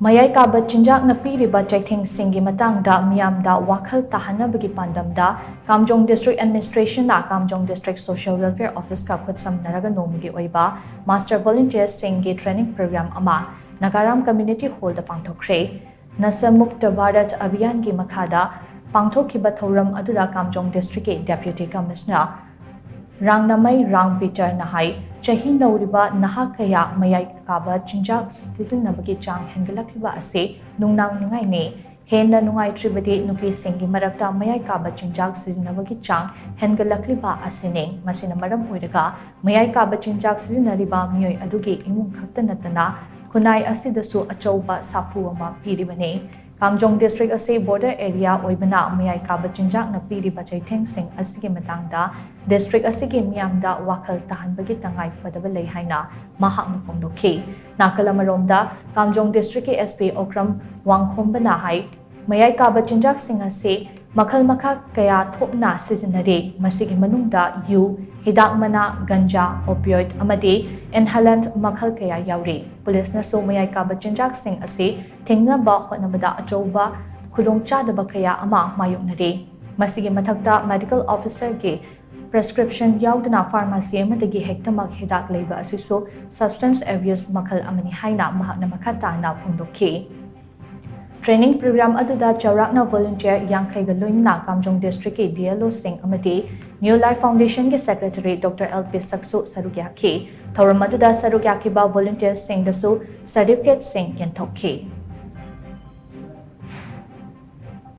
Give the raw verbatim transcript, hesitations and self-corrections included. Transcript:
ꯃꯌꯥꯏ ꯀꯥꯕ ꯆꯤꯟꯖꯥꯛꯅ ꯄꯤꯔꯤꯕ ꯆꯩꯊꯦꯡꯁꯤꯡꯒꯤ ꯃꯇꯥꯡꯗ ꯃꯤꯌꯥꯝꯗ ꯋꯥꯈꯜ ꯇꯥꯍꯟꯅꯕꯒꯤ ꯄꯥꯟꯗꯝꯗ ꯀꯥꯝꯖꯣꯡ District Administrationꯅ ꯀꯥꯝꯖꯣꯡ District Social Welfare Officeꯀ ꯈꯨꯠꯁꯝꯅꯔꯒ ꯅꯣꯡꯃꯒꯤ ꯑꯣꯏꯕ Master Volunteersꯁꯤꯡꯒꯤ training program ꯑꯃ ꯅꯥꯒꯥꯔꯥꯝ Community Hallꯗ ꯄꯥꯡꯊꯣꯛꯈ꯭ꯔꯦ꯫ ꯅꯁꯥ ꯃꯨꯛꯇ ꯚꯥꯔꯠ ꯑꯚꯤꯌꯥꯟꯒꯤ ꯃꯈꯥꯗ ꯄꯥꯡꯊꯣꯛꯈꯤꯕ ꯊꯧꯔꯝ ꯑꯗꯨꯗ ꯀꯥꯝꯖꯣꯡ Districtꯀꯤ Deputy Commissioner ꯔꯥꯡꯅꯃꯩ ꯔꯥꯝ ꯄꯤꯇꯔꯅ ꯍꯥꯏ, ꯆꯍꯤ ꯅꯧꯔꯤꯕ ꯅꯍꯥ ꯀꯌꯥ ꯃꯌꯥꯏ ꯀꯥꯕ ꯆꯤꯟꯖꯥꯛ ꯁꯤꯖꯤꯟꯅꯕꯒꯤ ꯆꯥꯡ ꯍꯦꯟꯒꯠꯂꯛꯂꯤꯕ ꯑꯁꯤ ꯅꯨꯡꯅꯥꯡꯅꯤꯡꯉꯥꯏꯅꯤ꯫ ꯍꯦꯟꯅ ꯅꯨꯡꯉꯥꯏꯇ꯭ꯔꯤꯕꯗꯤ ꯅꯨꯄꯤꯁꯤꯡꯒꯤ ꯃꯔꯛꯇ ꯃꯌꯥꯏ ꯀꯥꯕ ꯆꯤꯟꯖꯥꯛ ꯁꯤꯖꯤꯟꯅꯕꯒꯤ ꯆꯥꯡ ꯍꯦꯟꯒꯠꯂꯛꯂꯤꯕ ꯑꯁꯤꯅꯤ꯫ ꯃꯁꯤꯅ ꯃꯔꯝ ꯑꯣꯏꯔꯒ ꯃꯌꯥꯏ ꯀꯥꯕ ꯆꯤꯟꯖꯥꯛ ꯁꯤꯖꯤꯟꯅꯔꯤꯕ ꯃꯤꯑꯣꯏ ꯑꯗꯨꯒꯤ ꯏꯃꯨꯡ ꯈꯛꯇ ꯅꯠꯇꯅ ꯈꯨꯟꯅꯥꯏ ꯑꯁꯤꯗꯁꯨ ꯑꯆꯧꯕ ꯁꯥꯐꯨ ꯑꯃ ꯄꯤꯔꯤꯕꯅꯤ꯫ ꯀꯥꯝꯖꯣꯡ District ꯑꯁꯤ border area ꯑꯣꯏꯕꯅ ꯃꯌꯥꯏ ꯀꯥꯕ ꯆꯤꯟꯖꯥꯛꯅ ꯄꯤꯔꯤꯕ ꯆꯩꯊꯦꯡꯁꯤꯡ ꯑꯁꯤꯒꯤ ꯃꯇꯥꯡꯗ district ꯑꯁꯤꯒꯤ ꯃꯤꯌꯥꯝꯗ ꯋꯥꯈꯜ ꯇꯥꯍꯟꯕꯒꯤ ꯇꯉꯥꯏ ꯐꯗꯕ ꯂꯩ ꯍꯥꯏꯅ ꯃꯍꯥꯛꯅ ꯐꯣꯡꯗꯣꯛꯈꯤ꯫ ꯅꯥꯀꯜ ꯑꯃꯔꯣꯝꯗ, ꯀꯥꯝꯖꯣꯡ Districtꯀꯤ S P ꯑꯣꯀ꯭ꯔꯝ ꯋꯥꯡꯈꯣꯝꯕꯅ ꯍꯥꯏ, ꯃꯌꯥꯏ ꯀꯥꯕ ꯆꯤꯟꯖꯥꯛꯁꯤꯡ ꯑꯁꯤ ꯃꯈꯜ ꯃꯈꯥ ꯀꯌꯥ ꯊꯣꯛꯅ ꯁꯤꯖꯤꯟꯅꯔꯤ꯫ ꯃꯁꯤꯒꯤ ꯃꯅꯨꯡꯗ ꯌꯨ, ꯍꯤꯗꯥꯛ ꯃꯅꯥ, ꯒꯟꯖꯥ, opioid ꯑꯃꯗꯤ inhalant ꯃꯈꯜ ꯀꯌꯥ ꯌꯥꯎꯔꯤ꯫ ꯄꯨꯂꯤꯁꯅꯁꯨ ꯃꯌꯥꯏ ꯀꯥꯕ ꯆꯤꯟꯖꯥꯛꯁꯤꯡ ꯑꯁꯤ ꯊꯤꯡꯅꯕ ꯍꯣꯠꯅꯕꯗ ꯑꯆꯧꯕ ꯈꯨꯗꯣꯡꯆꯥꯗꯕ ꯀꯌꯥ ꯑꯃ ꯃꯥꯌꯣꯛꯅꯔꯤ꯫ ꯃꯁꯤꯒꯤ ꯃꯊꯛꯇ, medical officerꯒꯤ prescription ꯌꯥꯎꯗꯅ pharmacy ꯑꯃꯗꯒꯤ ꯍꯦꯛꯇꯃꯛ ꯍꯤꯗꯥꯛ ꯂꯩꯕ ꯑꯁꯤꯁꯨ substance abuse ꯃꯈꯜ ꯑꯃꯅꯤ ꯍꯥꯏꯅ ꯃꯍꯥꯛꯅ ꯃꯈꯥ ꯇꯥꯅ ꯐꯣꯡꯗꯣꯛꯈꯤ꯫ Training program ꯑꯗꯨꯗ ꯆꯥꯎꯔꯥꯛꯅ volunteer ꯌꯥꯡꯈꯩꯒ ꯂꯣꯏꯅꯅ ꯀꯥꯝꯖꯣꯡ Districtꯀꯤ D L Oꯁꯤꯡ ꯑꯃꯗꯤ New Life Foundationꯒꯤ Secretary Doctor L P ꯁꯛꯁꯨ ꯁꯔꯨꯛ ꯌꯥꯈꯤ꯫ ꯊꯧꯔꯝ ꯑꯗꯨꯗ ꯁꯔꯨꯛ ꯌꯥꯈꯤꯕ volunteerꯁꯤꯡꯗꯁꯨ certificateꯁꯤꯡ ꯌꯦꯟꯊꯣꯛꯈꯤ꯫